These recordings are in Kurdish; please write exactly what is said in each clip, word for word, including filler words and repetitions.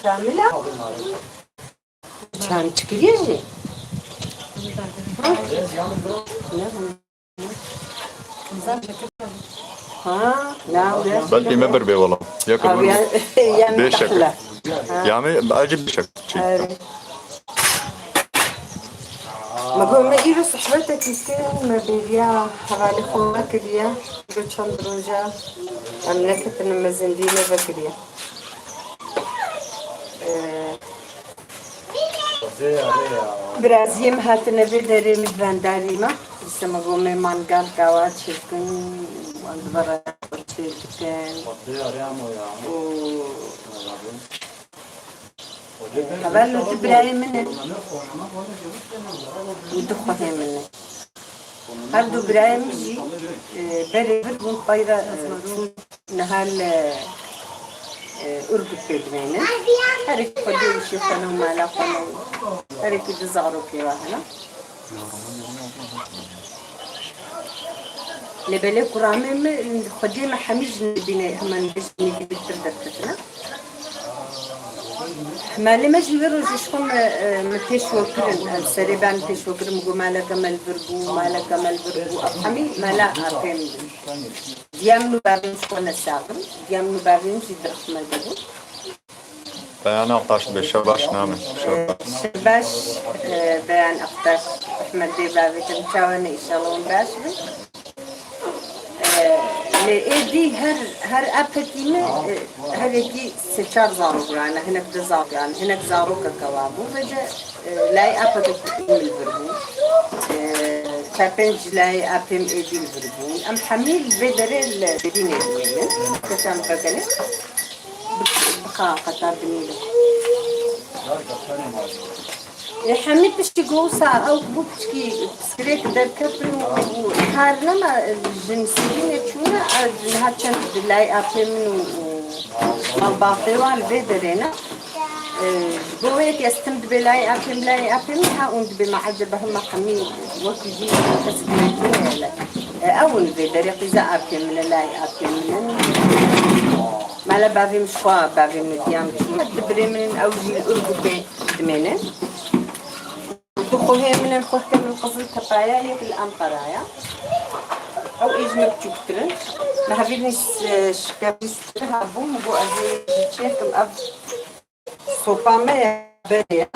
Şamila? Çan çikiriye jî? Ha, na, ne? Belkî me bir bê wala. Ya Abi, kırmızı. Ya, ya Bê şek. Mutahla. Ha. Yani acı bir şek. Evet. Me got me îro sohbetekî kir, me bêriya hevalê xwe vekiriye. Îro çend roja em neketine, me zindî nevekiriye. Ee, Biraziyê min hatine vê derê, min vendarî me. Dîsa me got me mangal kawa çêkin, wan di vara çê dikin. Û Heval û du birayê min in. Û du xwehê min in. Her du birayê min jî, e, berê vir bûn, payda, e, çûn niha li, e, Urgutê dimênin. Her yekî xwedî îşê xwe ne û mala xwe ne û her yekî du zarokê wa hene. Lê belê kuramê min, xwediyê me hemî ji nêbînê, heman bêjin nêbînê pir derketine. Hemalê me jî wê rojê ji xwe me, e, me pêşwe kirin, e, serê ben pêşwe kirin, min got maleke me li vir bû, maleke me li vir bû, ev hemî mala apê min bû. Diya min û bavê min ji xwe nesaxin, diya min û bavê min jî dirxme dibûn. Beyan Aktaş dibe, şebaş name, şebaş. Şebaş, e, Beyan Aktaş, Ehmed Bey bavê te çawa ne, înşallah hûn baş bin. E, lê êdî her, her apekî me, e, her yekî sê çar zarok rane, hinek du zarok rane, hinek zarokeke wa bû, vêce, e, layê apekî min li vir bû. E, çar pênc ji layê apê min êdî li vir bûn. Em hemî li vê derê li Dêdînê dimênin. Keça min vegelê. Bi, bi qaqeta binî de. Ê, hemî piştî ku wisa ew bû piçkî piskirêk derketin û, û kar nema, jin sivînê çûne, e, niha çend di layê apê min û, û malbatê wan li vê derê ne. E, ji bo wê yekê ez tim dibê layê apê min, layê apê min, ha hûn dibê me ecebe hema hemî wekî jî kes girêdayî ne. E, ew in vê derê qîza apê min e, layê apê min in. Mala bavê min ji xwe, bavê min û diya min çû. Du birê min in, ew jî li Urgutê dimêne. Du xwehê min in, xwehke min Qiziltepaya, yek li Enqeraya. Ew ê ji me biçûktir in. Me hevîrnî s-, şikevîstir hebû, min got ez ê çêkim ev Sopa me ya berê ya.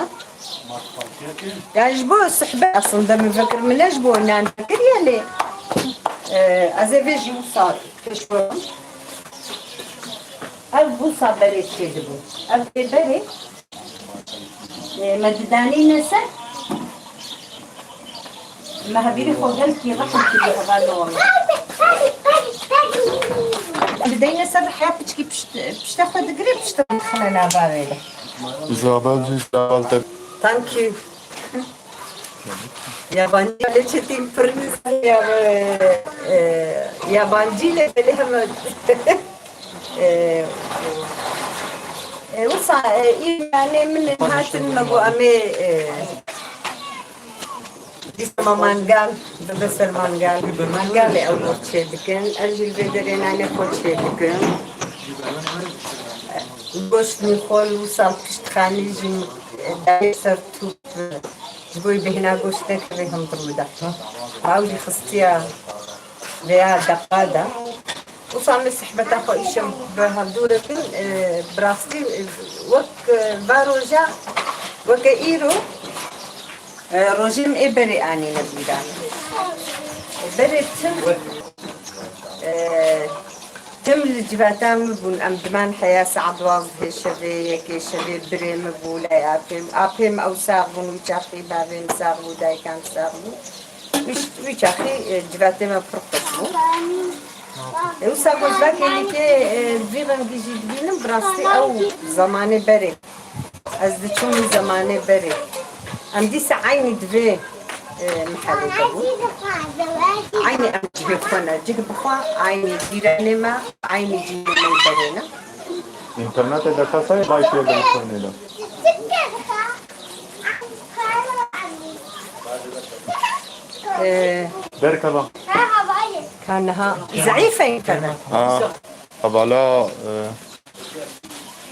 Ya ji bo sohbet aslında min vekir, min ne ji bo nan vekir ya lê, e, ez ê vê jî wisa pêş bibim. Ev wisa berê çêdibû. Ev tê berê, e, me didanîne ser. Me hevîrî xwe gelkî rehm kiriye hevalno wele. Dideyne ser riheya piçkî pişt-, pişta xwe digire, pişta dixine nava wê de. Îsabel jî, îsabel te. Thank you. Yabancî lê çetin pir nizam ya, e, e, yabancî lê belê heme. E, e, wisa, e, î yanê min hatin me got em ê, e, dîsa me mangal, bibe ser mangal. Mangalê ew çê dikin. Ez jî li vê derê nanê xwe çê dikim. Goştnî xwe li wisa piştxanî jî, e, dayê ser tûp, e, ji bo bêhna goşt nekeve hundir bide. Ew jî xistiya vêya deqa de. Wisa me sihbeta xwe îşev bi hevdû re kirin, e, bi rastî, e, wek, e, va roja, weke îro, e, rojê min ê berê anîne bîra min. Berê tim, e, tim li civata min bûn, em diman heya saet duwazdehê şevê, yekê şevê birê min bû, lay apê min. Apê min ew sax bûn, wî çaxî bavê min sax bû, dayika min sax bû. Wî, wî çaxî, e, civatê me pir xweş bû. E, wisa gozdakê lîkê, e, vî rengî jî dibînim, bi rastî ew zemanê berê. Ez diçûm wî zemanê berê. Em dîsa eynî di vê, e, mihelê de bûn. Eynî em cihê xwe ne, cih bi xwe, eynî cîranê me, eynî cihê me berê ne. Înternetê de kesayê vay pê de şonê de. Ee, Berkala. Ka niha zeîf e înternet. Ha, hevala, e,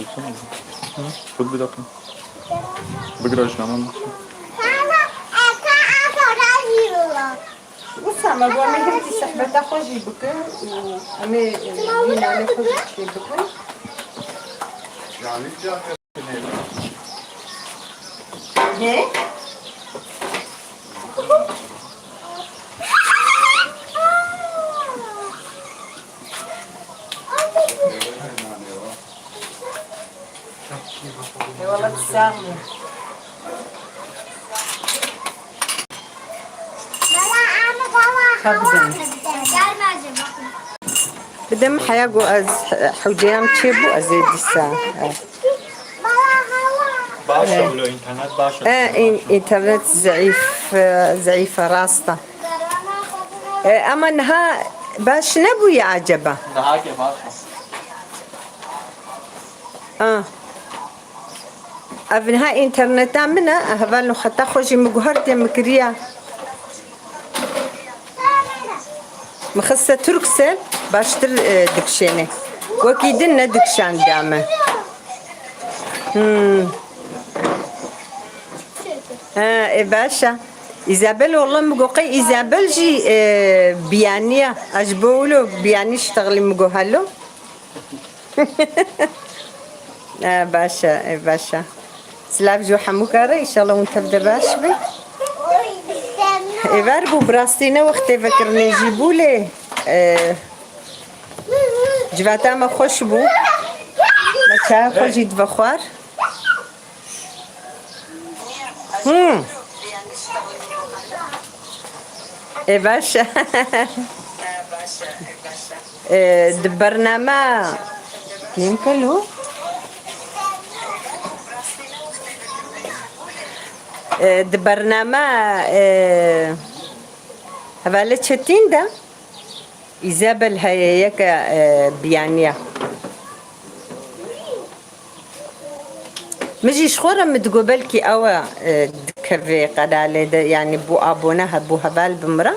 Xwe bir dakika. Bigira ji naman bixwe. Wisa me bo me hingî sehbeta xwe jî bikin û em ê, e, vî nanê xwe jî çê bikin. Hê? Eyvallah, sağ olun. Ka bidim. Bidim heya ku ez hewceyam çêbû, ez ê dîsa. Baş e, wilo înternet baş e. E, în-, înternet zeîf, e, zeîf e, rast e. E, ama niha baş nebûye acaba? Niha ke baş e. A. Ev niha înterneta min e, hevalno xeta xwe jî min guhertiye, min kiriye. Min xiste Turkcell, baştir, e, dikişêne. Wekî din nedikişandiya me. Hmm. Ha, e, baş e. Îzabel, wela min got qey Îzabel jî, e, biyaniya. Ez ji bo wilo biyanî ştexlî, min got helo. E, baş e, e, baş e. Silav ji hemû kare, înşallah hûn tev de baş bin. Êvar bû, bi rastî ne wextê vekirinê jî bû lê, e, civata me xweş bû. Me çaya xwe jî dibe xwar. Hmm. E, baş e. E, di bername kêm kelo. E, di bername, e, Hevalê Çetîn de Îzabel heye yeke, e, biyaniya. Min jî ji xwe re min digot belkî ew e, e, dikeve qenalê de, yanî bû abone hebû heval bi min re.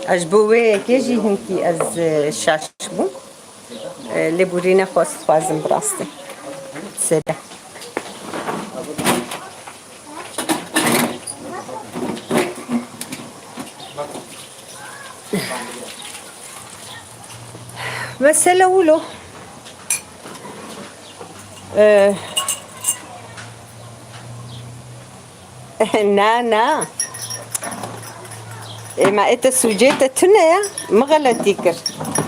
Ez ji bo wê yekê jî hinkî ez, e, şaş bûm. E, lêborîna xwe ez dixwazim bi rastî. Sede. Mesele wilo. Eh, na, na. Ê, ma ê te sûcê te tune ye, min xeletî kir.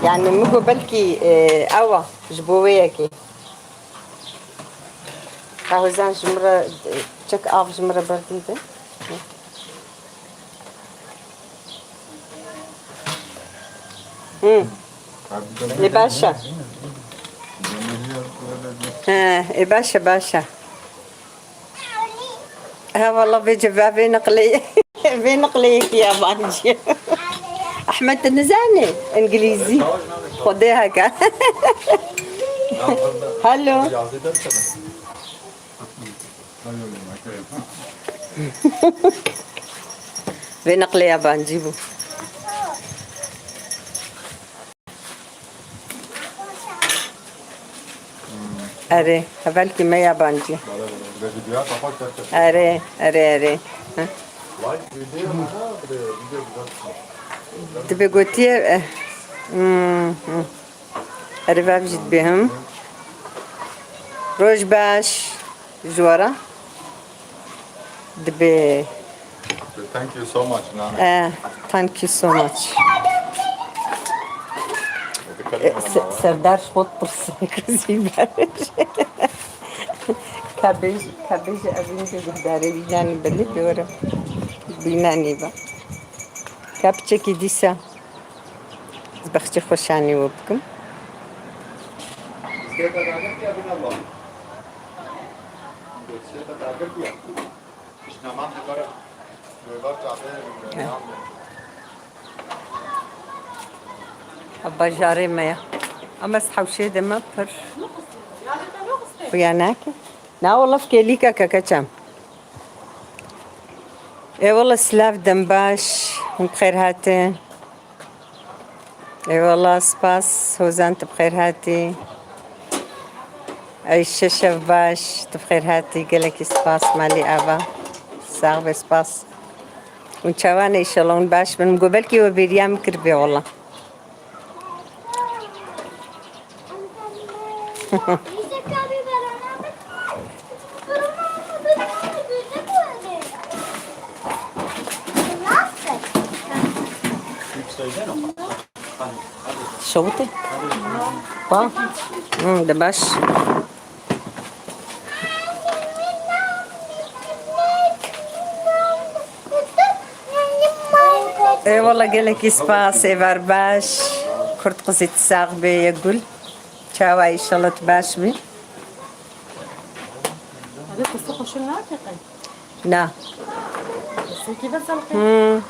Yani min got belkî, eh, ew e, ji bo wê yekê. Qehwezan ji min re, çek av ji min re berdî de. Hı. Ê baş e. He, ê baş e, baş e. He, wala vê cevabê niqlê, vê niqlê yekî yabancî. Ehmed, tu nizanî îngilîzî? Xwedê heke. Hello. Vê niqlê yabancî bû. Erê, hevalkî me yabancî. Erê, erê, erê. Heh. Dibe gotiye, eh, hmm, hmm. Erê, vav jî dibê him. Roj baş ji we re. Dibê. Thank you so much, Nana. Eh, thank you so much. E, se-, Serdar ji xwe dipirse, kizî berê. Ka bêj-, ka bêje evîn ke guhdarê wî yanî belê dore. Bînanî ba. Ka piçekî dîsa. Ez bexçê xwe şanî we bikim. Ev bajarê me ye. Em ez hewşê de me pir xuya nake. Na wala fikêlîka keke çem. Ê wala silav dem baş. Hûn bi xêr hatin. Ê wala spas. Hozan tu bi xêr hatî. Eyşe şev baş. Tu bi xêr hatî. Gelekî spas malî ava. Sax be spas. Hûn çawa ne, înşallah hûn baş bin. Min got belkî we bêriya min kiribê wala. Şewitê. Pa. Hı, de baş. Ê wala gelekî spas, êvar baş. Kurt qizî tu sax bê, ye gul. Çawa, înşallah tu baş bî. Hadi fıstık hoşun ne yapayım? Na. Fıstık gibi salkı. Hmm.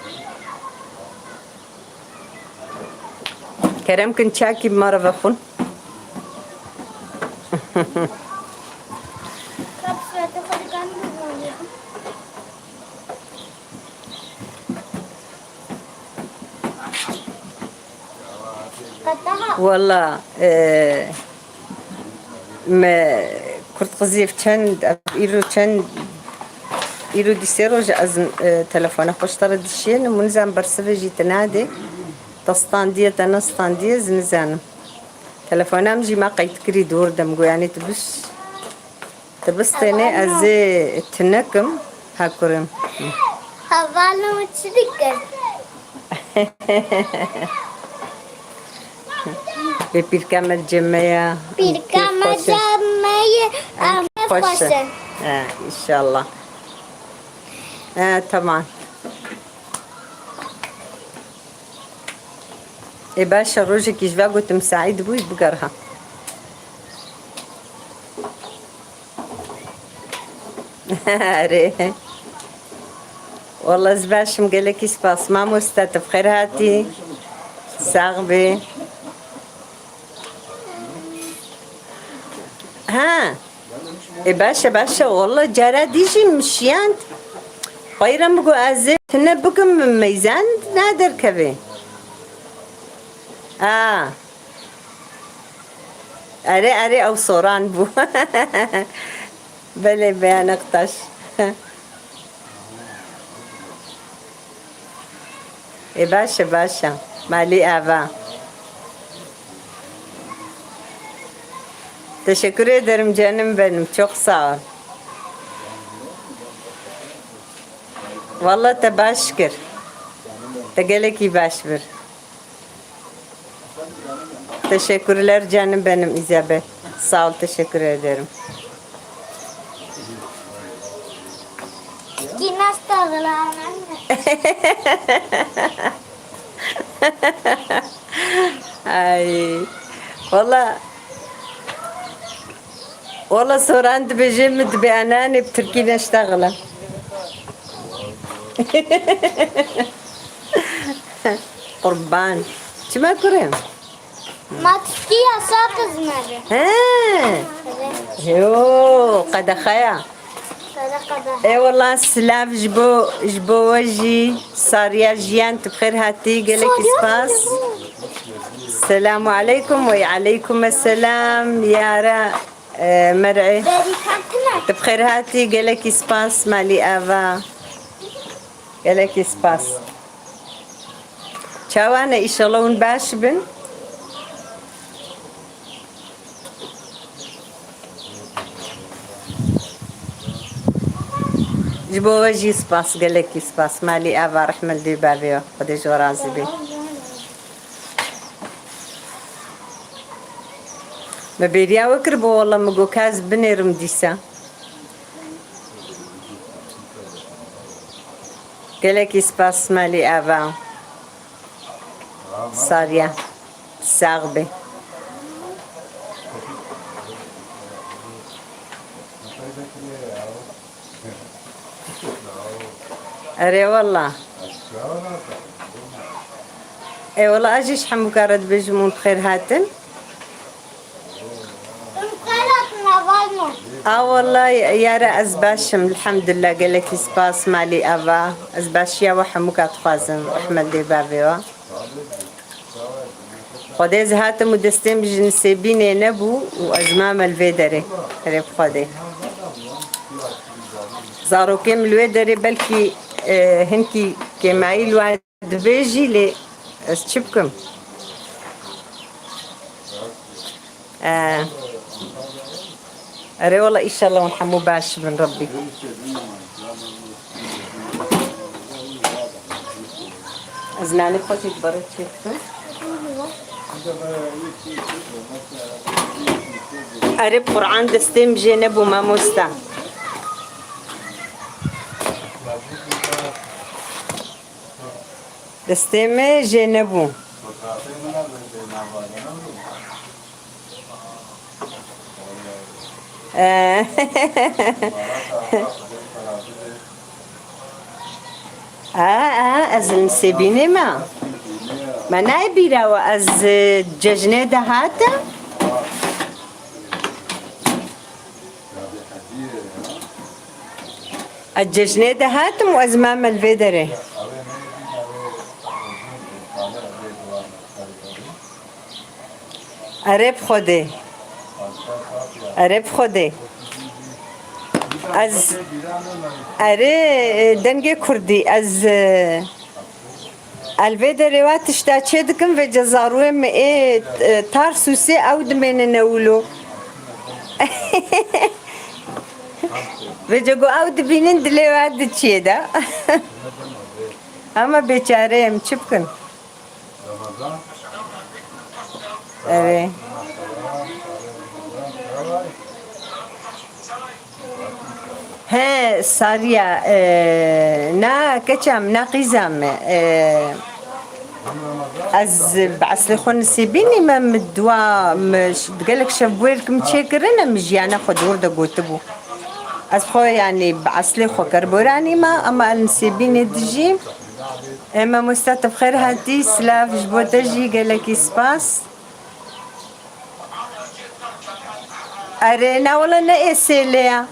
Kerem kin çakî bi me re vexwin. Wala, e, me kurtxizî ev çend, ev îro çend, îro dîsê roj ez, e, telefona xwe ji te re dişiyênim û nizam bersivê jî te nadê. Te standiye, te nestandiye, ez nizanim. Telefona min jî me qeyd kirî dor de, min got, yanî tu biş-, tu bistênê, ez ê tune kim, ha kurê min. Hevalno çi dikin? Bê pîrka me cê me ye. Pîrka me cê me ye, em xweş in. He, înşallah. He, tamam. Ê baş e, rojekî ji ve gotim Seîd bû, bigere ha. Erê. Wala ez baş im, gelekî spas. Mamoste, tu bi xêr hatî. Sax bî. Ha. Ê, baş e, baş e. Wala cara dî jî min şiyand. Xweyre min got ez ê tune bikim, min meyzand naderkeve. A. Erê, erê, ew soran bû. Belê, beyanek taş. E, baş e, baş e. Malî ava. Teşekkür ederim canım benim. Çok sağ ol. Valla te baş kir. Te gelekî baş bir. Teşekkürler canım benim Isabel. Sağ ol, teşekkür ederim. Kî nasta vilanan. Ay. Valla. Wala soran dibêje min dibê ananê bi tirkî neştexile. Qurban. Çima kurê? Ma tirkî yasak izmeri. He. Evet. Yo, qedexeya. Qedexe. Ê wela silav ji bo, ji bo we jî. Sariya Jiyan, tu bi xêr hatî, gelekî spas. Selamu aleykum. Wey aleykum selam yara, e, mer'ê. Berî hatine. Tu bi xêr hatî, gelekî spas, malî ava. Gelekî spas. Çawa ne, îşallah hûn baş bin. Ji bo we jî spas, gelekî spas. Malî ava, rehmet li bavê we. Xwedê ji we razî bê. Me bêriya we kiribû, wela min got ka ez binêrim dîsa. Gelekî spas Malî Ava. Sariya. Sax be. Erê wela. Ê wela, ez jî ji hemûka re dibêjim hûn bi xêr hatin. A wela yare, ez baş im, elhamdulillah, gelekî spas Malî Ava. Ez başiya we hemûka dixwazim, rehmet dê bavê we. Xwedê ez hatim û destê min ji Nisêbînê nebû û ez mame li vê derê. Erê bi Xwedê. Zarokê min li wê derê belkî, e, hinkî kêmayî li wan dibe jî, lê ez çi bikim? E, erê wela, înşallah hûn hemû baş bin Rebbî. Ez nanê xwe jî di berê çêdikim. Erê, bi Qur'an destê min jê nebû, mamosta. Destê min jê nebû. Eh. Ah, ah, ez li Nisêbînê me. Me nayê bîra we, ez, e, cejnê de hatim. Ez cejnê de hatim û ez mame li vê derê. Erê bi Xwedê. Erê bi Xwedê. Ez, erê, e, dengê kurdî. Ez, e, el vê derê wa tişta çê dikim, vê cezarûyê min ê, e, Tarsûsê ew dimênine wilo. Vê cego ew dibînin dilê wa diçiye de. Ama bêçare em çi bikin? Erê. He, Sariya, e, na keça min, na qîza min, e, ez bi eslê xwe Nisêbînî me, min dua, min ş-, gelek şev bûyerk min çêkirine, min jiyana xwe di wir de gotibû. Ez xwe, yanî, bi eslê xwe Kerboranî me, ama ez Nisêbînê dijîm. Ê mamoste, tu bi xêr hatî, silav ji bo te jî, gelekî spas. Erê, na wele ne ê sêlê ya.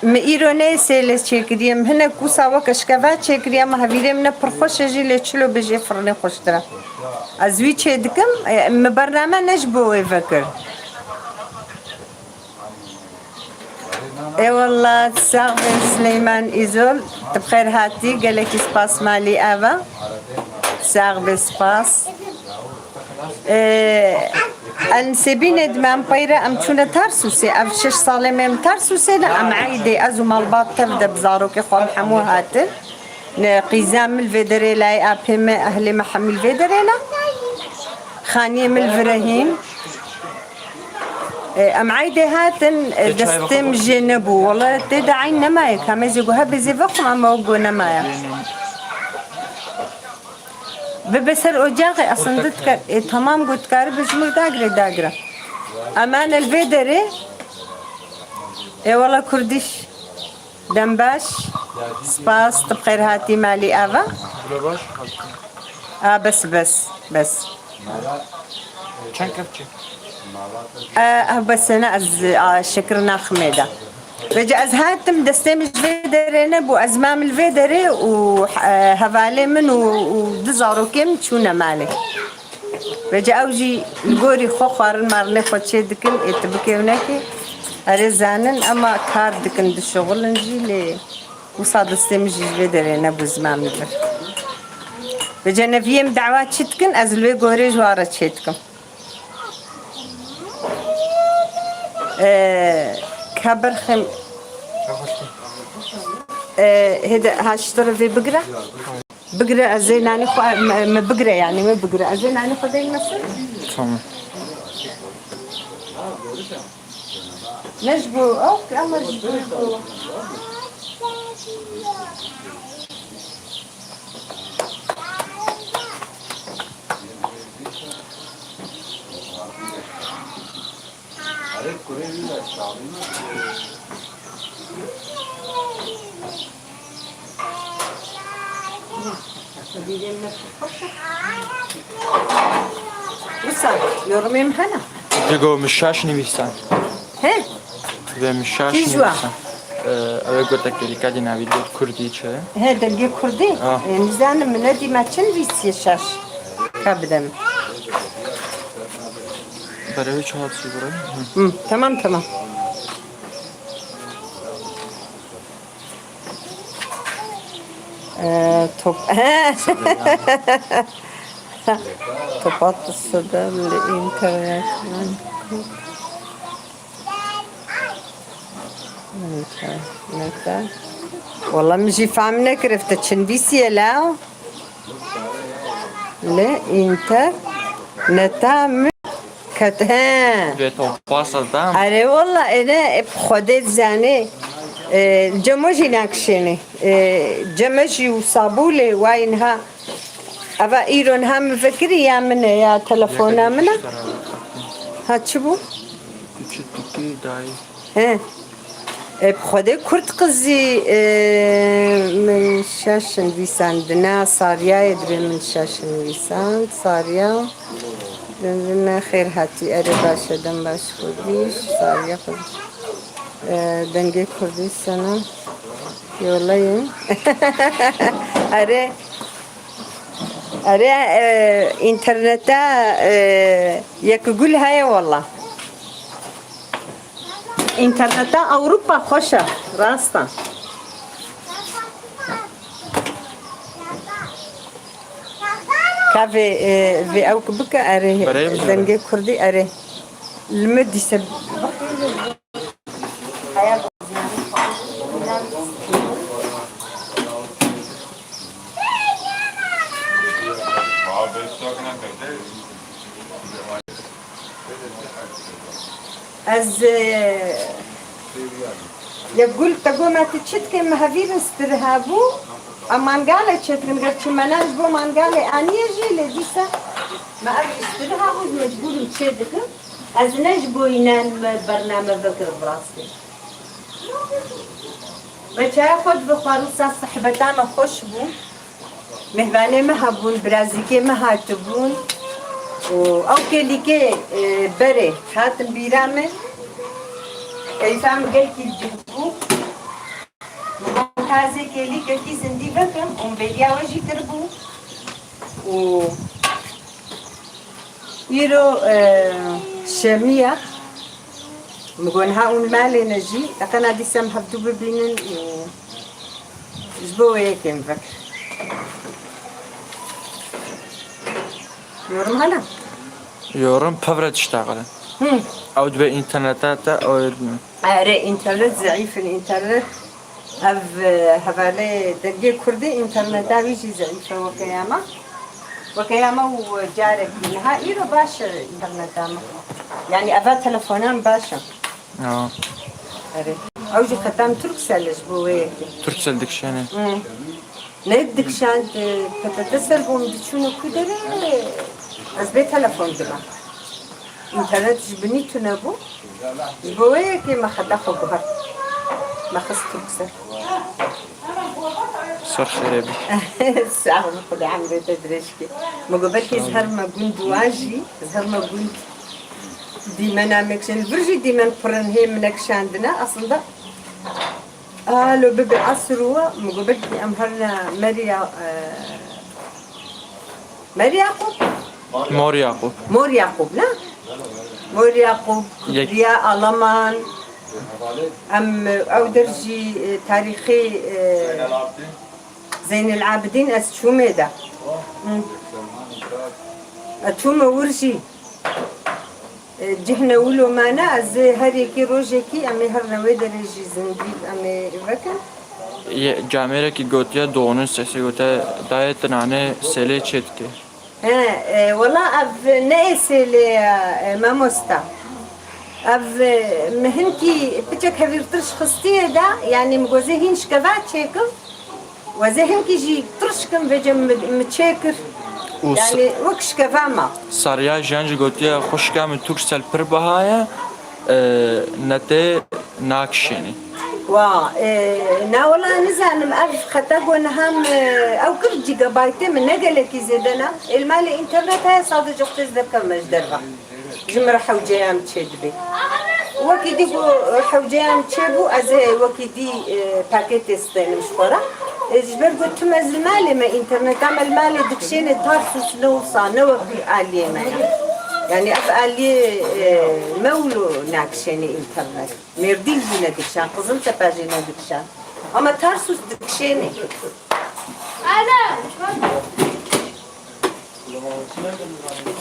Min îro ne ê sêlê çêkiriye. Min hinek wisa weke şikeva çêkiriye, min hevîrê min ne pir xweş e jî, lê çilo bê jê firnê xweştir e. Ez wî çêdikim, e, min bername ne ji bo wê vekir. Ê wela, sax be Sileyman Îzol, tu bi xêr hatî, gelekî spas Malî Ava. Sax be, spas. Ê, ez Nisêbînê de me, em peyre em çûne Tarsûsê. Ev şeş salê me em Tarsûsê ne, em eydê, ez û malbat tev de bi zarokê xwe em hemû hatin. Ne, qîza min li vê derê, layê apê me, ehlê me hemî li vê derê ne. Xaniyê min li vir e hîn. E, em eydê hatin, e, destê min jê nebû. Wele tê de eyn nemaye. Ka em ê zê got hebe zê vexwim, ama wek got nemaye. Bibe ser ocaxê, aslında dikar-, e, tamam got, dikarî bi ji mir dagire, dagire. Em ane li vê derê. E, wele Kurdiş. Dem baş. Spas, tu bi xêr hatî Malî Ava. Bile baş. A, bes, bes, bes. Çend kevçe? A, a, bes ne, ez, a, şekir naximê de. Vêca ez hatim, destê min ji vê derê nebû, ez mam li vê derê û, e, hevalê min û, û du zarokê min çûne malê. Vêca ew jî li gorî xwe xwarin marinê xwe çê dikin, ê tu bikê û nekê. Erê zanin, ema kar dikin, dişuxulin jî, lê wisa destê min jî ji vê derê nebû, ziman min vir. Vêca neviyê min dawa çi dikin, ez li wê gorê ji wan re çê dikim. Ee, ka berxim. Ee, hêde, ha, ji te re vê bigire. Bigire, ez ê nanê xwe, me, me bigire, yanî me bigire. Ez ê nanê xwe deyme ser. Tamam. Ne ji bo ew, ama ji bo ku Wisa, yorumê min hene? Digo min şaş nivîsan. He? Ve min şaş Kî ji wa? nivîsan. Ee, ew ê gote kêlîka dî navî got kurdî çi? He, dengê kurdî. Ah. Ee, nizanim min nedîme çi nivîsiye şaş. Ka bide min. Berevê çawa çi burayı? Hı. Hı, tamam, tamam. Ee, top. Topat sedem li internet. Internete. Wala min jî fam nekirifte çi nivîsiye la. Li interneta min ket he. Ve topasa da. Are wala ene hep Xwedê dizane. E, cemo jî nakişêne. E, ceme jî û sabûlê wayên ha. Eva îro niha min vekirî ya min e, ya telefona min e. Ha çi bû? Küçük dikî dayı. He. E, bi Xwedê Kurd qizî, e, min şaş nivîsandina, Saryayê dibê min şaş nivîsand, Sarya. Dendine xêr hatî, erê baş e, dem baş Kurdî, Sarya Kurdî. E, dengê Kurdî sena yoleyim. Erê, erê, e, interneta, e, yek gul heye wala. Înterneta Ewropa xweş e, rast e. Ka vê, e, vê ew ku bike, erê, Berê bike. Dengê kurdî, erê. Li min dîse. Ez, e, ya gul te got me tu çi dikê, me hevîr stir hebû. Em mangalê çêdikin, gerçî me ne ji bo mangalê aniye jî, lê dîsa me ev jî stir hebû, mecbûr im çêdikim. Ez ne ji bo înan me bername vekir bi rastî. Me çaya xwe divixwar, wisa sihbeta me xweş bû. Mêhvanê me hebûn, birazîkê me hatibûn. Û ew kêlîkê, e, berê hatin bîra min. Keyfa min gelkî li cih bû. Min got, "Tazê kêlîkekî zindî vekim." Û min bêriya we jî kiribû. Û Îro, e, şemiya. Min got, niha hûn malê ne jî, teqena dîsa em hevdû bibînin û ji bo wê yekê min vekir. Yorum hene? Yorum pevre tişta qere. Hı. Ew dibe înterneta te, ew ê Erê, înternet zeîf in, înternet ev, e, hevalê dengê kurdî, înterneta wî jî zeîf e weke ya me. Weke ya me û carekî. Niha îro baş e înterneta me. Yanî eva telefonan baş e. Ya. Erê. Ew jî xetan Turkcell e ji bo wê yekê. Turkcell dikişêne. Hı. Ne dikişand, e, P T T ser bû, min diçûne ku derê, ez bê telefon dibe. Înternet ji binî tune bû. Ji bo wê yekê me xeta xwe guhert. Me xist Turkcell. Ser xêrê bî. Sax bî, Xwedê emrê te dirêj ke. Min got belkî ez herime gund wan jî, ez herime gund dîmena me kişên. Li vir jî dîmen pir in, hê min nekişandine. Aslında, a, lo bibe esr û min got belkî em herine Meriya, e, Mer Yaqûb? Mor Yaqûb. Mor Yaqûb, ne? Mor Yaqûb, Yek- Kufriya, Alaman. Em, ew der jî, e, tarîxê, e, Zeynel Abidîn ez çûmê de. Hı. Ez çûme wir jî. E, cih ne wilo mane, ez ê her yekî rojekî em ê herine wê derê jî zindî em ê vekin. Ye, camêrekî gotiye, doğunun sesi gote, dayê tu nane sêlê çê dike. He, e, wela ev ne ê sêlê ye, e, mamosta. Ev, e, min hinkî piçek hevîrtir ji xistiyê de, yanî min gozê hîn şkeva çêkim. Wezê hinkî jî tirş kim vêce min, min çêkir. Û s- Yanî wek şkeva ma. Sariya jiyan jî gotiye, xwişka min Turkcell pir biha ye, e, netê nakişênî. Wa, e, na wela nizanim ev xeta ku niha min, e, ew kir gigabaytê min ne gelekî zêde ne. Ê li malê înternet heye, sadece xwedê ez derkevime ji derve. Ji min re hewceya min çêdibe. Wekî dî ku hewceya min çêbû, ez ê wekî dî, e, paketê stênim ji xwe re. E, ji ber ku tim ez li malê me, înterneta me li malê dikişêne Tarsus, ne wisa, ne wek aliyê me ye. Yanî ev aliyê, e, me wilo nakişêne înternet. Mêrdîn jî nedikişan, Qiziltepe jî nedikişan. Ama Tarsus dikişêne.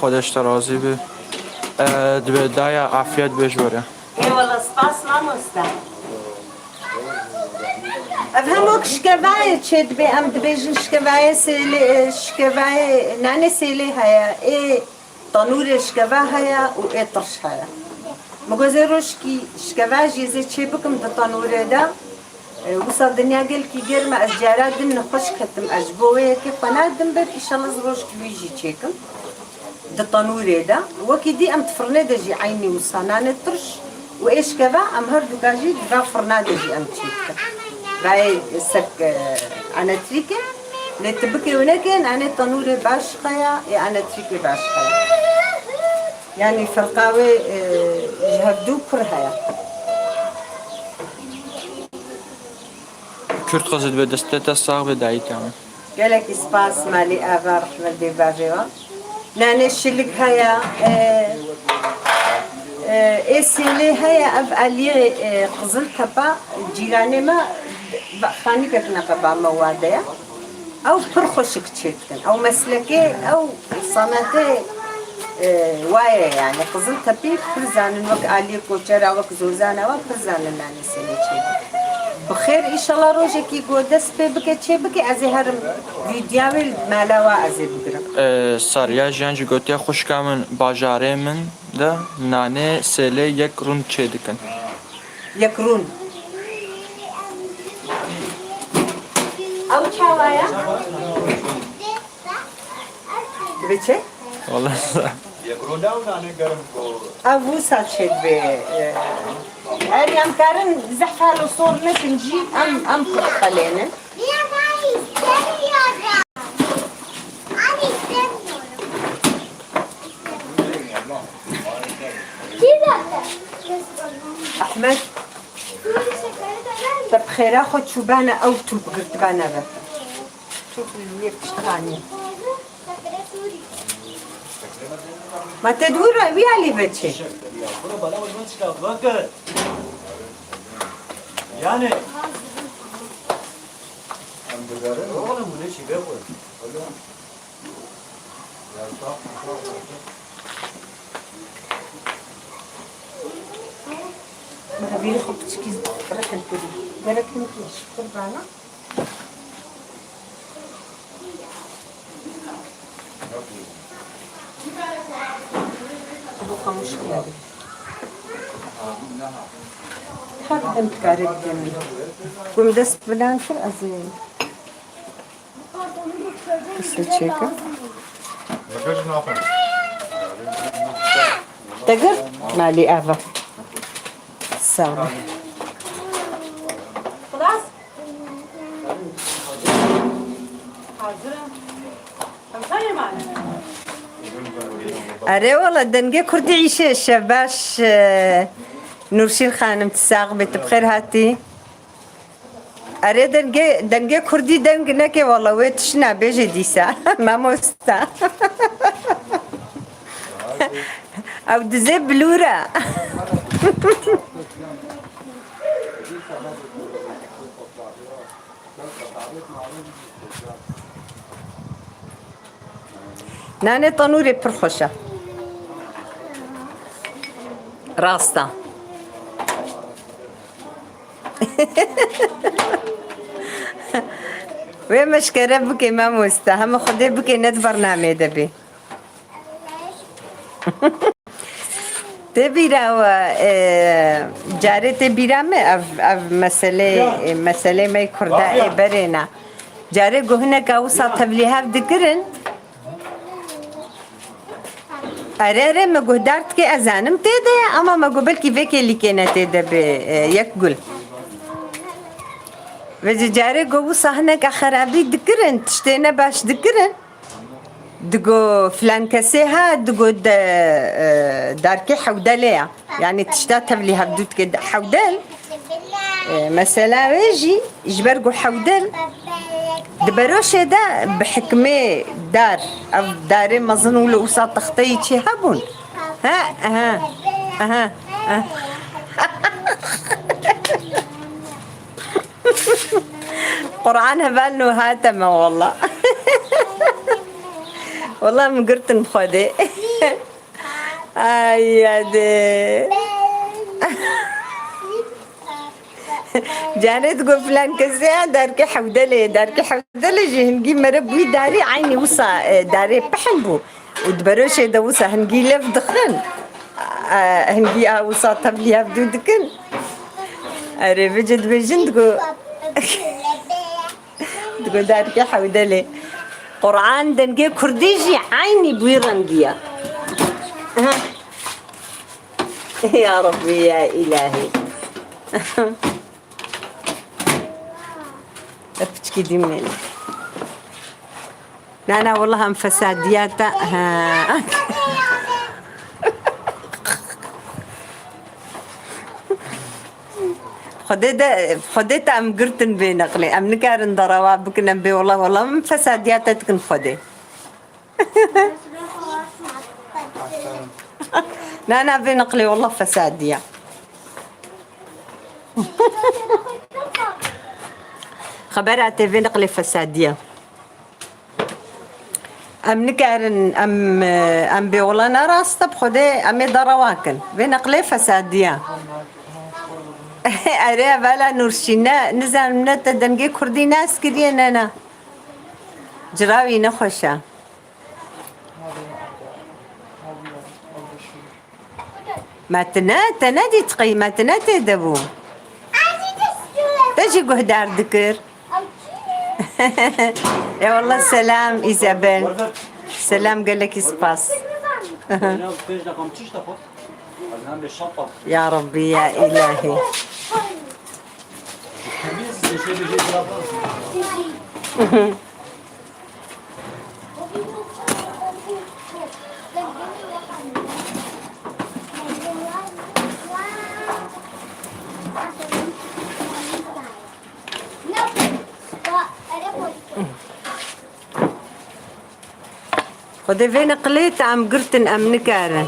Xwedê ji te razî be. E, divê daya afiyet be ji we re. Eyvallah, spas mamoste. Ev hemok şkevayê çêdibe, em dibêjin şkevayê sêlê, şkevayê, nanê sêlê heye, ê tanûrê şkeva heye û ê tirş heye. Min got, ez ê rojkî şkeva jî ez ê çêbikim di tanûrê de. E, wisa dinya gelkî germ e, ez cara din nexweş ketim, ez ji bo wê yekê xwe nadim ber, îşallah ez rojkî wî jî çêkim. Di tanûrê de. Wekî dî em di firnê de jî eynî wisa nanê tirş û êşkeva em her duka jî di va firna de jî em çêdikin. Vayê sek, e, enetrîk e. Lê tu bikê û nekê nanê tanûrê baş xeya, ê enetrîkê baş xeya. Yanî ferqa wê, e, ji hevdû pir heye. Kurd xwe zidbe destê te sax be dayika min. Gelekî spas malî ava rehmet bê bavê wan. Nanê şilik heye, e, e, ê sêlê heye, ev aliyê, e, Qiziltepe cîranê me, xanîkek neqeba me wa de ye. Ew pir xweşik çêdikin. Ew meslekê, ew sanetê, e, wa ye yani. Qiziltepî pir zanin wek aliyê koçera, wek zozana wa pir zanin nanê sêlê çêdikin. Bi xêr îşallah rojekî ku dest pê bike, çê bike, ez ê herim vîdya wê li mala wa ez ê bigirim. E, Sariya jiyan jî gotiye xwişka min bajarê min de nanê sêlê yek rûn çêdikin. Yek rûn. Ew çawa ye? Dibe çi? Wala. Ev wisa çêdibe, e, eger em karin zehf halo sor nekin jî em, em xelênin. Ehmed, te bi xêra xwe çûbane ew tûp girtibane ve. Tûp li wê piştvanî. Ma te dû re wî alî ve çi? Yani. Oğlum bu ne şey be bu? Bana biri xwe piçikî rehin kirî. Gerek min ki şükür bana. Bu kamış geldi. Her dem kare gidelim. Gum dest bilen kir azim. Kısa çekim. Te girt? Malî ava. Sağ ol. Xlas? Hazir im. Em sarê mane. Erê wala dengê kurdî îşe şebaş, e, Nurşîn xanim, tu sax bî, tu bi xêr hatî. Erê dengê, dengê kurdî deng neke wala, wê tişt nabêje dîsa. Mamosta. Ew dizê bilûr e. Nanê tanûrê pir xweş e. Rast e. Wê meşkere bike mamoste. Heme Xwedê bike ne di bernameyê de bê. Tê bîra we, e, carê tê bîra me ev, ev meselê, e, meselê me kurda ê berê ne. Carê ku hineka wisa tevlî hev dikirin. Erê, erê, me guhdar dike, ez zanim tê de ye, ama me got belkî vê kêlîkê ne tê de bê, e, yek gul. Vêca carê ku wisa hineka xerabî dikirin, tiştê ne baş dikirin. Digo filan kesê ha, digo de, e, darkê hewdelê ya. Yani tişta tevlî hevdû dike de hewdel. E, mesela wê jî, ji ber ku hewdel di beroşê de bi hikmê dar, ev darê mezin û li wisa texteyî çê hebûn. Ha, aha, aha, aha. Quran hevalno hate me walla. Walla min girtin bi Xwedê. Ay yadê. Canê digo filan kesê ya derkê hewdelê, derkê hewdelê jî hingî mere bûyî darî eynî wisa, e, darê pihin bû. Û di beroşê de wisa hingî lev dixin. E, hingî a wisa tevlî hevdû dikin. Erê, vêca dibêjin digo. Digo derkê hewdelê. Quran dengê kurdî jî eynî bi wî rengî ye. Aha. Ya Rabbî ya îlahî. Ev piçkî dîmê ne. Na, na, wela em fesadiya te, ha. Xwedê de, Xwedê te em girtin vê neqlê. Em nikarin derewa bikin, em bê wela, wela em fesadiya te dikin Xwedê. Na, na, vê neqlê wela fesadiya. Xebera te vê neqlê fesadiya. Em nikarin, em, em bê wela ne rast e, bi Xwedê em ê derewa kin. Vê neqlê fesadiya. Erê, hevala Nûrşîn, ne, nizanim ne te dengê kurdî nas kiriye, ne, ne. Cira wî nexweş e. Me tu ne, te nedît qey, me tu ne tê de bû. Te jî guhdar dikir. Ê wallah, selam Îzabel. Selam, gelekî spas. Ya Rabbî, ya îlahî. Xwedê vê neqlê te em girtin, em nikarin.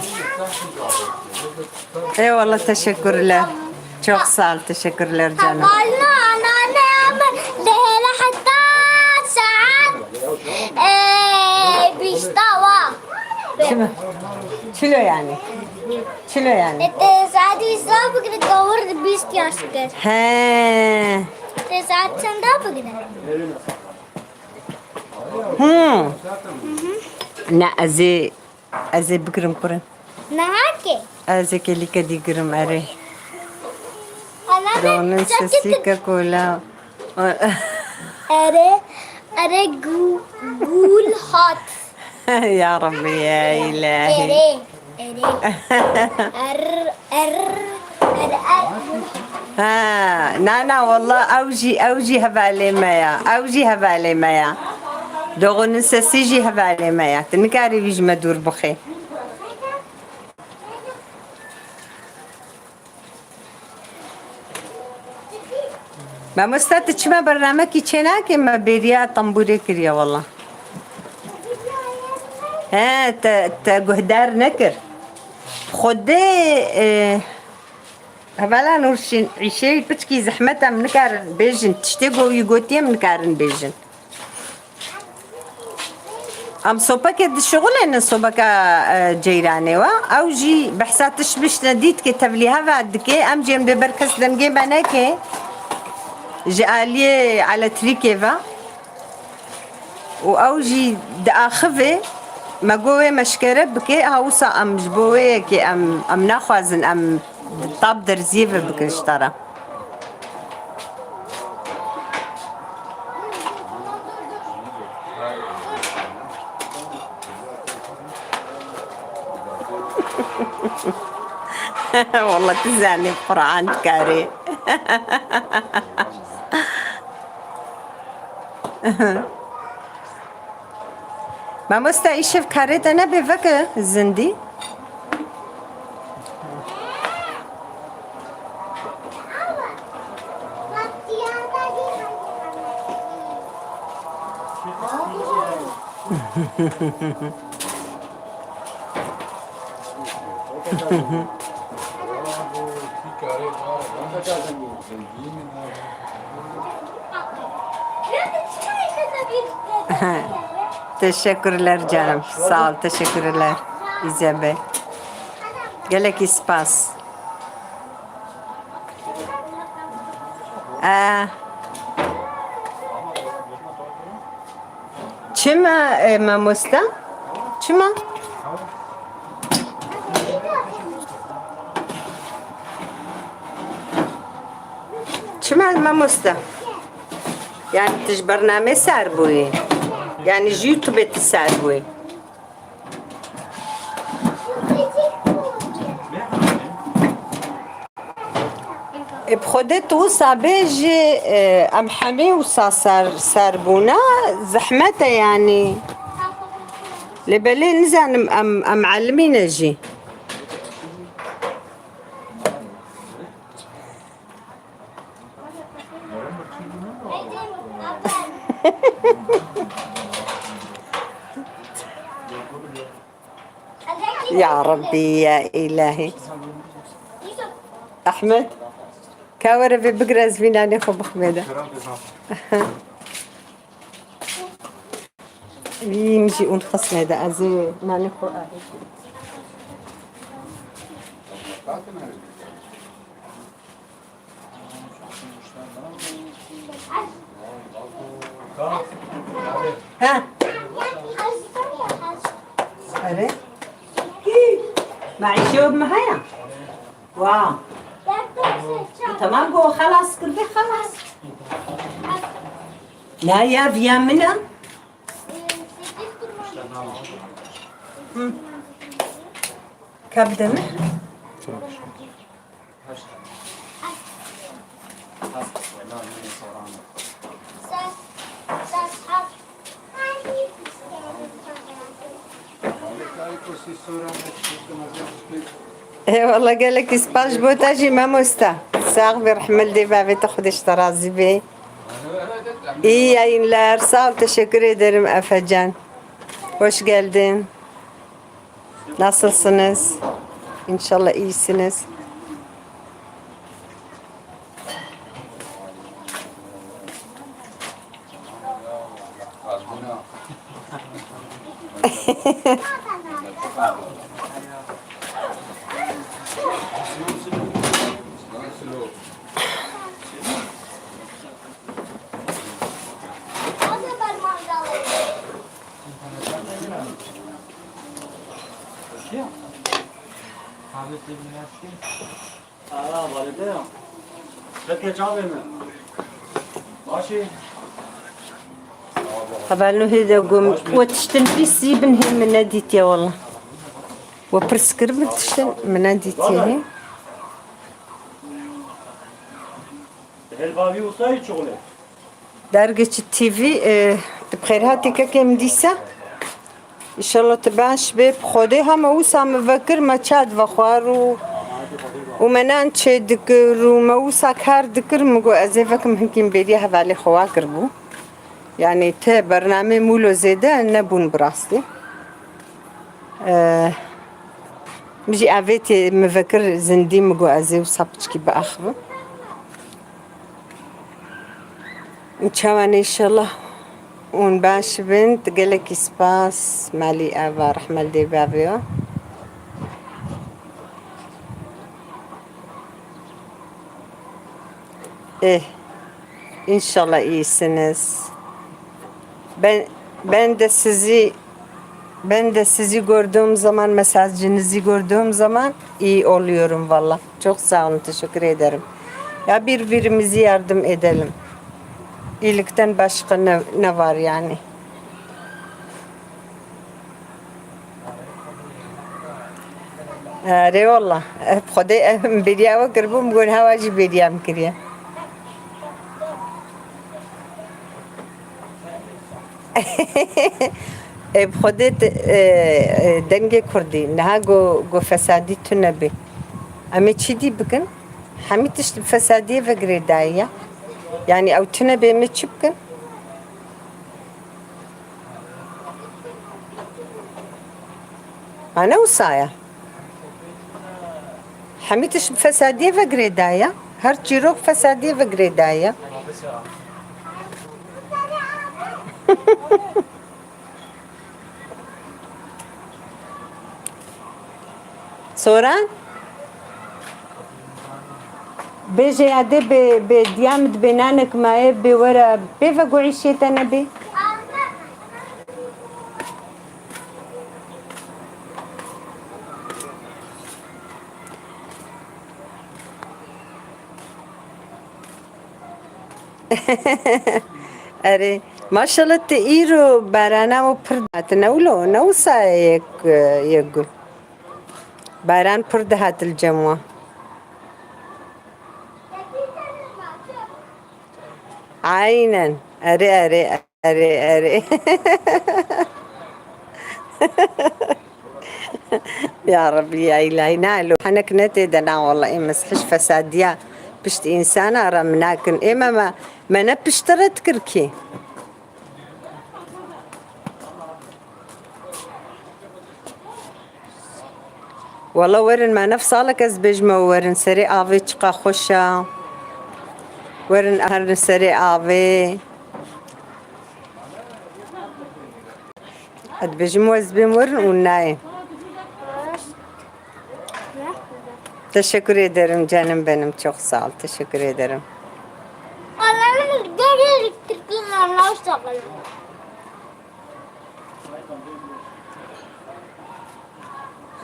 Eyvallah, teşekkürler. Çok sağ ol, teşekkürler canım. Hevalno anneanne ama lehele heta saat, e, bîşta wa. Çilo? Çilo yani? Çilo yani? E, te saat bîşta bigire, gavur bîst yaş kir. He. Te saat çenda bigire? Hmm. Na, ez ê, ez ê bigirim kurin. Niha ki? Ez ê kêlîke dî girim, erê. Ana be, donin sesî ke kola. Erê, erê gu-, gul hat. Ya Rabbî, ya îlahî. Erê. Erê. Er, er, er, er. Ha, na, na, wallah, ew jî, ew jî hevalê me ya. Ew jî hevalê me ya. Doxunun sesî jî hevalê me ya. Tu nikarî wî ji me dûr bixî. Mamoste, tu çima bernamekî çênakê, me bêriya tembûrê kiriye wela. He, te, te guhdar nekir. Xwedê, e, hevala Nûrşîn, îşê wî piçkî zehmet e, em nikarin bêjin. Tiştê ku wî gotiye em nikarin bêjin. Em sopekê dişixulênin, sobeka, e, ceyranê we. Ew jî behsa tişt bişt nedît ke tevlî heva dike. Em jî em dê ber kes dengê me neke. Ji aliyê elektrîkê ve. Û ew jî diaxivê. Me got wê meşkere bike, ha wisa em ji bo wê yekê em, em naxwazin em tab derziyê ve bikin ji te re. Wallah tu zanî Qur'an dikarî. Mamoste, îşev karê te nebe veke zindî. Teşekkürler canım. Sağ ol, teşekkürler. İzebe. Gelek spas. Ee, Çima, e, mamosta? Çima? Çima mamosta? Yani tu ji bernamê sar bûyî? Yani ji YouTube tu sar bûyî? Ê, bi Xwedê tu wisa bêjî, e, em hemî wisa ser, ser bûne, zehmet e yanî. Lê belê nizanim em, em elimî ne jî. Ya Rabbî, ya Îlahî. Ehmed, ka were vê bigire ez vî nanê xwe bixwime de. Vî min jî ûn xisme de ez ê nanê xwe. Ha. Erê. Ma îşew bi me heye? Wa. Tamam, go xelas kirdi, xelas. La ya viya min e. Hı. Ka bide min. Eyvallah, gelek spas ji bo te jî mamosta. Sax be, rehmet dê bavê te, Xwedê ji te razî be. İyi yayınlar, sağ ol, teşekkür ederim Efecan. Hoş geldin. Nasılsınız? İnşallah iyisiniz. Hevalno hê de gom we tiştin bîsî bin hê min nedîtiye wela. We pirs kir min tiştin min nedîtiye hê. Helvavî usayî çuxulê. Dergî çi T V, e, tu bi xêr hatî kekê min dîsa. Înşallah tu baş bê. Bi Xwedê hema wisa min vekir me çad vexwar û, û me nan çê dikir û me wisa kar dikir, min got ez ê vekim hinkî min bêriya hevalê xwe wa kiribû. Yani te bernamê Mûlo zêde nebûn bi rastî. Ee, min jî avêtê min vekir zindî, min got ez ê wisa piçkî biaxivim. Çawan, înşallah hûn baş bin. Tu gelekî spas. Malî ava rehme li dê bavê we. Eh, inşallah iyisiniz. Ben, ben de sizi Ben de sizi gördüğüm zaman, mesajınızı gördüğüm zaman iyi oluyorum valla. Çok sağ olun, teşekkür ederim. Ya birbirimizi yardım edelim. İyilikten başka ne, ne var yani? Erê wala. Ev Xwedê ev bêriya we kiribû, min got hewa jî bêriya min kiriye. Ê bi Xwedê te, e, e, dengê Kurdî. Niha go, go fesadî tune bê. Em ê çi dî bikin? Hemî tişt bi fesadiyê ve girêdayî ya. Yani ew tune bê, em ê çi bikin? Ha, ne wisa ye? Hemî tişt bi fesadiyê ve girêdayî ya. Her çîrok fesadiyê ve girêdayî ya. Soran? Bêje ya dê bê, bê diya min dibê nanek maye bê were bê ve guhîşê te nebê. Erê, maşallah te îro barana û pir dihatin. Ne wilo, ne wisa ye yek, yek gul. Baran pir dihat li cem wan. Aynen. Erê, erê, erê, erê. Ya Rebbi, ya İlahi, ne lo. Henek ne tê de na, wala, ê mezhiş fesadiya pişt insana re min nakin. Ê me, me, me ne piştre dikir kî. Wala werin, me nev salek ez bêjime, werin serê avê çiqa xweş e. Werin herin serê avê. Ez dibêjim ez bêm werin û nayê. Teşekkür ederim canım benim, çok sağ ol, teşekkür ederim. Allah'ım, gel, gel, Türkiye'nin Allah'ı sakın.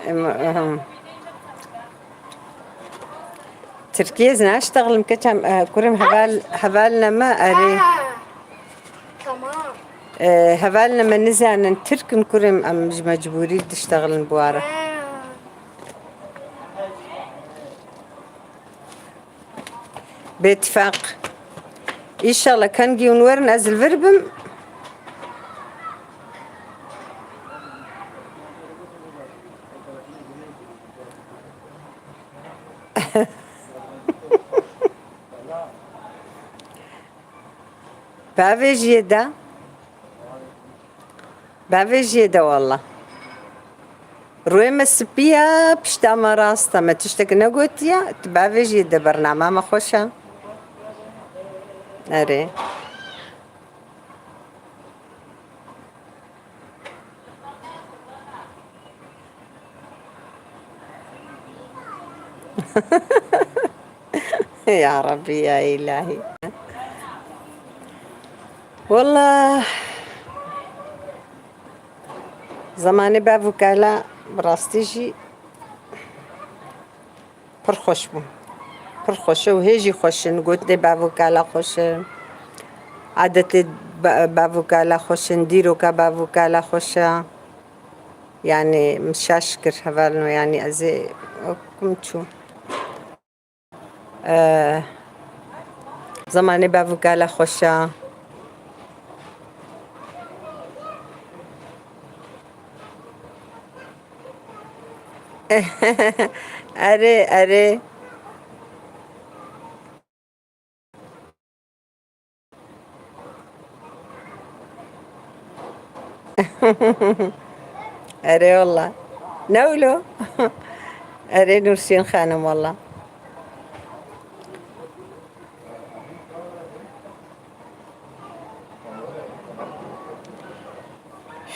Em, em. Tirkiye ez naştexlim keçem, e, kurim heval, heval nema erê. Ha. Tamam. E, heval nema nizanin Tirk in kurim, em ji mecburî diştexlin bu ara. Ha. Bêtifaq. Înşallah kengî hûn werin ez li vir bim. Bavêjiyê de. Bavêjiyê de walla. Rûyê me spî ye, pişta me rast e. Me tiştek negotiye. Tu bavêjiyê de, bernama me xweş e. Erê. Ya Rebbi, ya Îlahî. Wallah, zemanê bav û kala bi rastî jî pir xweş bû. Pir xweş e û hê jî xweş in. Gotinê bav û kala xweş in. Adetê ba-, bav û kala xweş in. Dîroka bav û kala xweş e. Yanî min şaş kir hevalno, yanî ez ê wek kum çû. Eh, zemanê bav û kala xweş e. Erê, erê. Erê walla. Ne wilo? Erê Nurşîn xanim walla.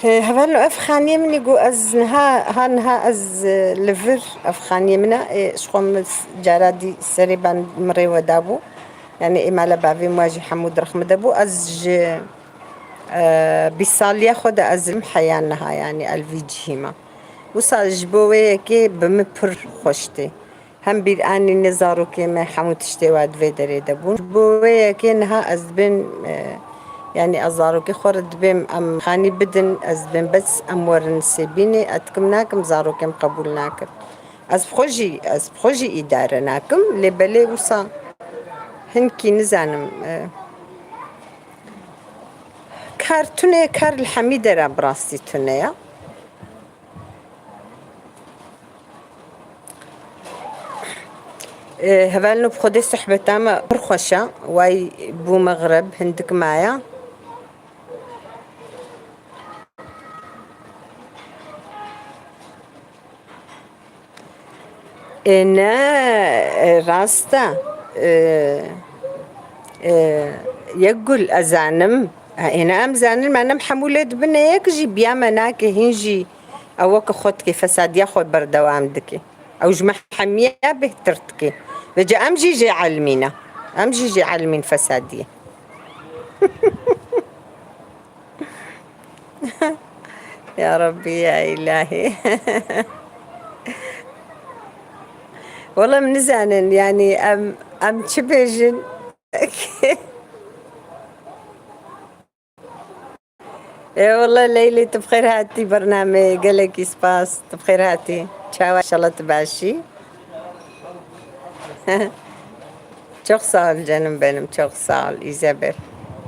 He, hevalno ev xaniyê min e, got ez niha, ha niha ez, e, li vir ev xaniyê min e, e, ji xwe min cara dî serê ben mirê we dabû. Yani ê mala bavê min jî hemû dirxmide bû. Ez ji, E, bîst saliya xwe de ez lim heya niha, yanî el vî cihî me. Wisa ji bo wê yekê bi min pir xweş tê. Hem bîr anîne zarokê me, hemû tiştê wa di vê derê de bûn. Ji bo wê yekê niha ez dibêm, e, yanî ez zarokê xwe re dibêm em xanî bidin, ez dibêm bes em werin sêbînê, ez dikim nakim, zarokê min qebûl nakin. Ez bi xwe jî, ez bi xwe jî îdare nakim, lê belê wisa hinkî nizanim, e, kar tune, kar li hemî dera bi rastî tune ye. E, hevalno bi xwedê sohbeta me pir xweş e. Way bû mexreb, hindik maye. E, ne, e, rast e. E, e, yek gul, ez zanim. Ha, êne em zanin, me nem hemû lê dibine yek jî biya me nake, hîn jî ew weke xwe dike, fesadiya xwe berdewam dike. Ew ji me hemiya bêhtir dike. Vêca em jî jê elimîne. Em jî jê elimîn fesadiyê. Ya Rabbî, ya Îlahî. Wela min nizanin, yanî em, em çi bêjin? Ê wele Leylê, tu bi xêr hatî bernameyê. Gelekî spas. Tu bi xêr hatî. Çawa, inşallah tu baş î. Çok sağ ol canım benim. Çok sağ ol İzabel.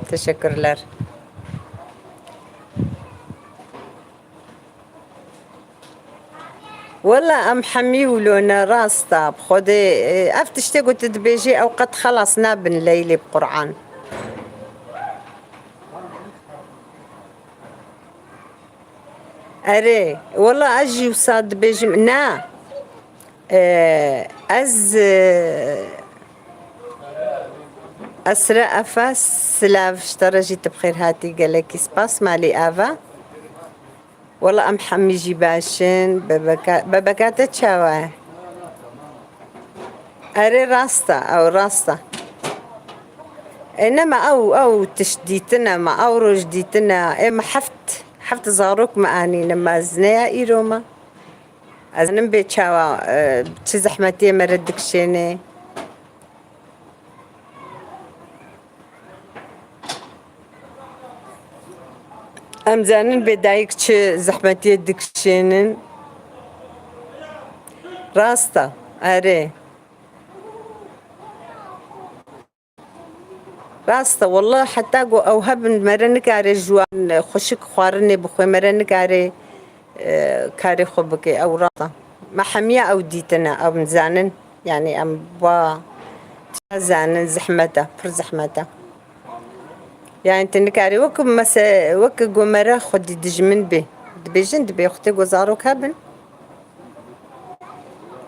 Teşekkürler. Wela em hemî wilo ne, rast e. Bi Xwedê, e, ev tiştê ku tu dibêjî ew qet xelas nabin Leylê, bi Qur'an. Erê, wela ez jî wisa dibêjim. Na. E, ez, e, Esra Efe, silav ji te re jî, tu bi xêr hatî, gelekî spas, malî ava. Wela em hemî jî baş in. Bebeka, bebeka te çawa ye? Erê, rast e, ew rast e. E, nema ew, ew tişt dîtine, ma ew roj dîtine. Ê, me heft, heft zarok me anîne, mezneya îro me. Ez nim bê çawa, e, çi zehmetiyê me re dikişênê. Em zanin bê dayik çi zehmetiyê dikişênin. Rast e, erê. Rast e, wele heta ku ew hebin, mere nikare ji wan xweşik xwarinê bixwe, mere nikare, e, karê xwe bike, ew rast e. Me hemiya ew dîtine, em zanin. Yanî em ba zanin, zehmet e, pir zehmet e. Yanî tu nikarî wek mese-, wek gomere xwedî dijmin bê. Dibêjin, dibê xwedê ku zarok hebin.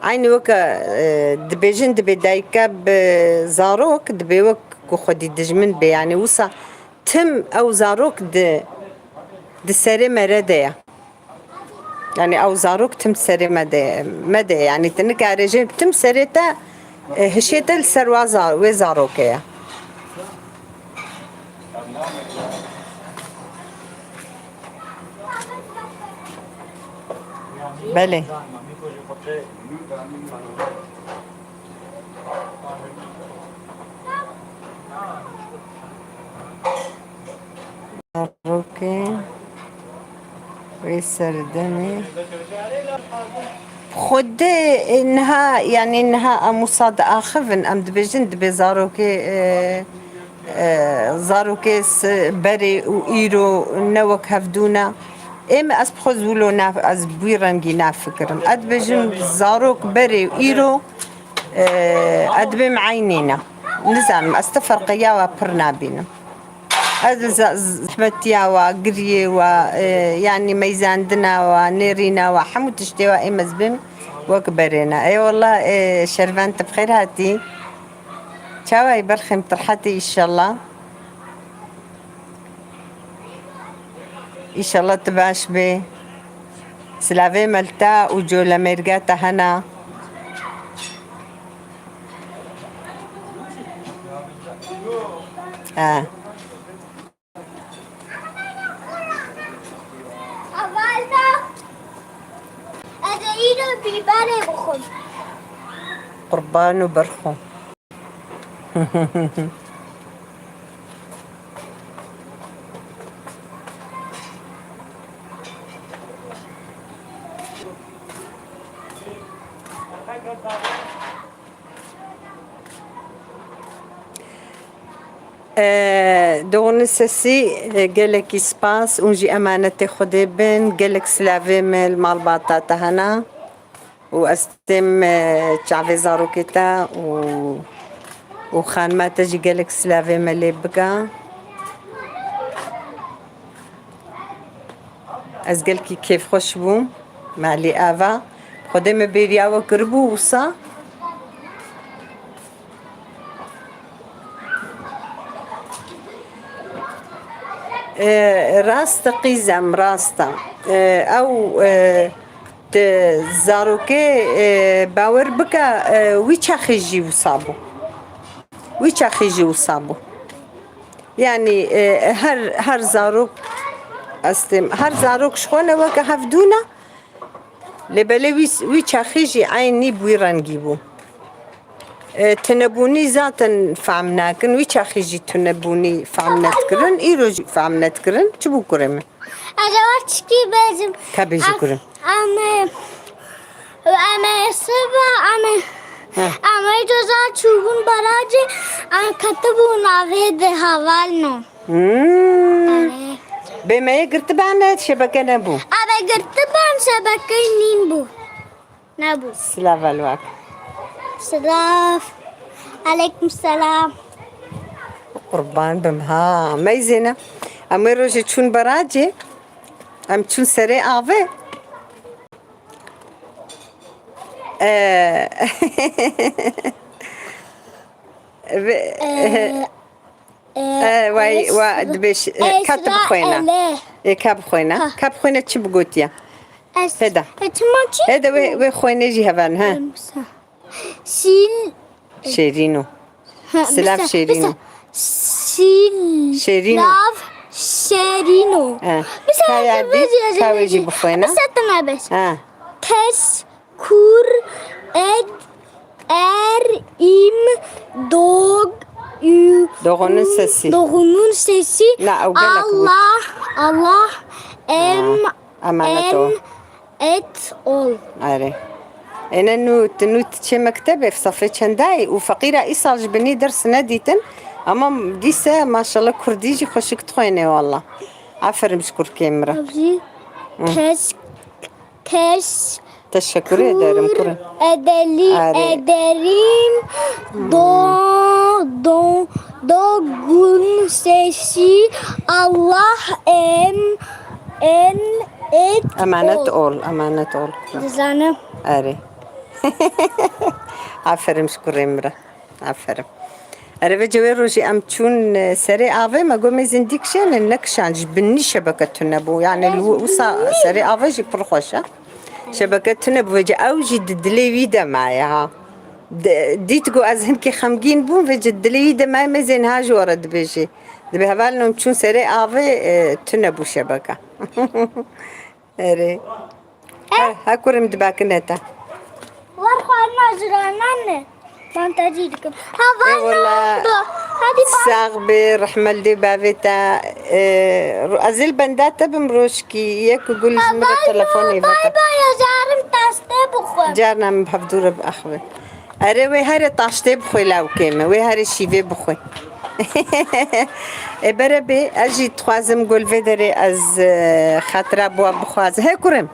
Eynî weke, e, dibêjin, dibê dayika bi zarok, dibê wek ku xwedî dijmin bê. Yanî wisa tim ew zarok di, di serê mere de ye. Yanî ew zarok tim serê me de, me de, yanî tu nikarê jê tim serê te, e, hişê te li ser wa za-, wê zarokê ye. Belê. Zarokê wê serdemê. Xwedê, e, niha, yanî niha em wisa diaxivin, em dibêjin, dibê zarokê, e, e, zarokê s-, berê û îro ne wek hevdû ne. Ê me, ez bi xwe zûlo naf-, ez bi wî rengî nafikirim. Ez dibêjim zarok berê û îro, e, ez dibêm eynî ne. Nizanim, ez ti ferqiya we pir nabînim. Ez li ze-, zehmetiya we, giriyê we, e, yanî meyzandina we, nêrîna we, hemû tiştê we ê me ez bêm wek berê ne. Ê wela, e, Şervan, tu bi xêr hatî. Çawa yî berxê min, tu rehet î înşallah. Înşallah tu baş bê. Silavê me li te û colemêrga te hene. Ha. Qurban û berxwe. Ee, Doğru sesî, e, gelekî spas, hûn jî emanetê Xwedê bin, gelek silavê me li malbata te hene. Û ez têm, e, çavê zarokê te û, û xanima te jî gelek silavê me lê bike. Ez gelkî kêfxweş bûm. Me alî ava. Xwedê me bêriya we kiribû wisa. E, rast e qîzem, rast e. E, ew, e, Ti zarokê, e, bawer bike, e, wî çaxî jî wisa bû. Wî çaxî jî wisa bû. Yanî, e, her, her zarok, ez têm, her zarok ji xwe ne weke hevdû ne. Lê belê wî, wî çaxî jî eynî bi wî rengî bû. E, tunebûnî zaten fehm nakin, wî çaxî jî tunebûnî fehm nedikirin, îro jî fehm nedikirin. Çi bû kurê min? Ez ê çikî bêjim. Ka bêjî kurim. Em, em, em ê siba, em ê, Heh. Em ê coza çûbûn barajê, em ketibûn avê de hevalno. Hmm. Erê. Bê me yê girtibane, şebeke nebû. Em ê girtiban, şebeke nîn bû. Nebû. Silav alwak. Silav. Aleykum selam. Qurban bim ha. Meyzêne. Em wê rojê çûn barajê. Em çûn serê avê. Ee, ve- Ee, Ee, way, ee, wa, dibêj, ee, ka tu bixwêne. Ê, ka bixwêne. Ha. Ka bixwêne çi bigotiye? Ez, Heda. E, çima çi? Heda wê, wê xwênê jî hevan, ha. Em, sa. Sil. Şêrîno. Ha, Silav bisa, Şêrîno. Bisa. Sil. Şêrîno. Lav Şêrîno. Ha. Bisa, Kaya ez di, vêjî, ez ka wê vêjî. Jî bixwêne. Bisa, tu nebêj. Ha. Kes. Kur, ed, er, im, dog, ü, Doğunun sesi. Doğunun sesi. Na, ew gelek wî. Allah, Allah, em, Ha, emanet ol. Em, et, ol. Erê. Ene nû, tu nû tu çê mektebê, safê çendayî û feqîra îsal ji binî ders nedîtin. Ama dîse maşallah kurdî jî xweşik dixwêne walla. Aferin ji kurkê min re. Abjî, Hı. Kes, Teş-, Teşekkür ederim, kur-, kurun. Edeli, Are. Ederim, do, do, dogun sesi, Allah em, en, et, Emanet ol. Ol, emanet ol. Dizanim. Are. Aferin, şükür Emre. Aferin. Erê vêca wê rojê em çûn, e, serê avê, me got mêzên dî kişênin, nekişand, ji binî şebeke tune bû. Yani li wisa serê avê jî pir xweş e. Şebeke tune bû, vêca ew jî di dilê wî de maye ha. Di-, dît ku ez hinkî xemgîn bûm, vêca dilê wî de maye mêzên ha ji we re dibêjê. Dibê hevalno em çûn serê avê, e, tune bû şebeke. Erê. He, he kurim dibakine te. Wer xwarina jiranan ne. Mantecî dikim. Heval Ê, wala. Nando. Hadi bak. Sax be, rehmel dê bavê te. Ê, ro-, ez ê li benda te bim rojkî. Yek gul ji min re telefonê veke. Bay bay, ez carim taştê bixwe. Carna min bi hevdû re biaxivin. Erê wê here taştê bixwe lawkê me. Wê here şîvê bixwe. Ê bere bê, ez jî dixwazim gul vê derê ez, e, xatira bi wan bixwazim. He kurim.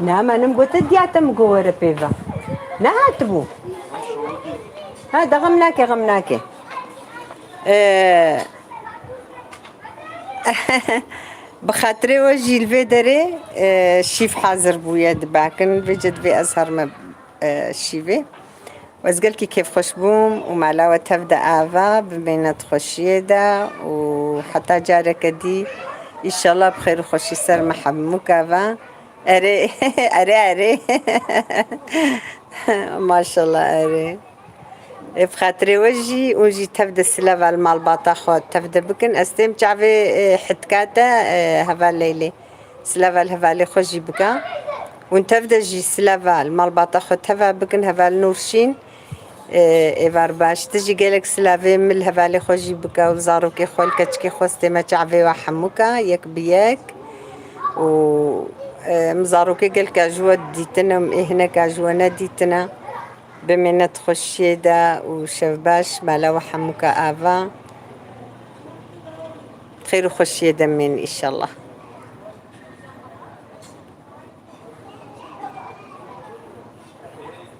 Na, me nim gote diya te min got were pê ve. Nehatibû. Ha, de xem nake, xem nake. Ee, bi xatirê we jî li vê derê, e, şîv hazir bûye dibakin. Vêca divê ez herime, e, şîvê. Ez gelkî kêfxweş bûm û mala we tev de ava, bimêne di xweşiyê de û heta careke dî, înşallah bi xêr û xweşî ser me hemûka ve. Erê, erê, erê. Maşallah, erê. Ê, bi xatirê we jî, hûn jî tev de silava li malbata xwe tev de bikin. Ez têm çavê, e, hitka te, e, heval Leylê. Silava li hevalê xwe jî bike. Hûn tev de jî silava li malbata xwe teva bikin, heval Nûrşîn. Ê, êvar baş. Tu jî gelek silavê min li hevalê xwe jî bike û li zarokê xwe, li keçikê xwe, stê me çavê we hemûka yek bi yek. Û, ê, min zarokê gelka ji we dîtine, em ê hineka ji we nedîtine. Bimêne di xweşiyê de û şev baş, mala we hemûka ava. Xêr û xweşiyê de mên, înşallah.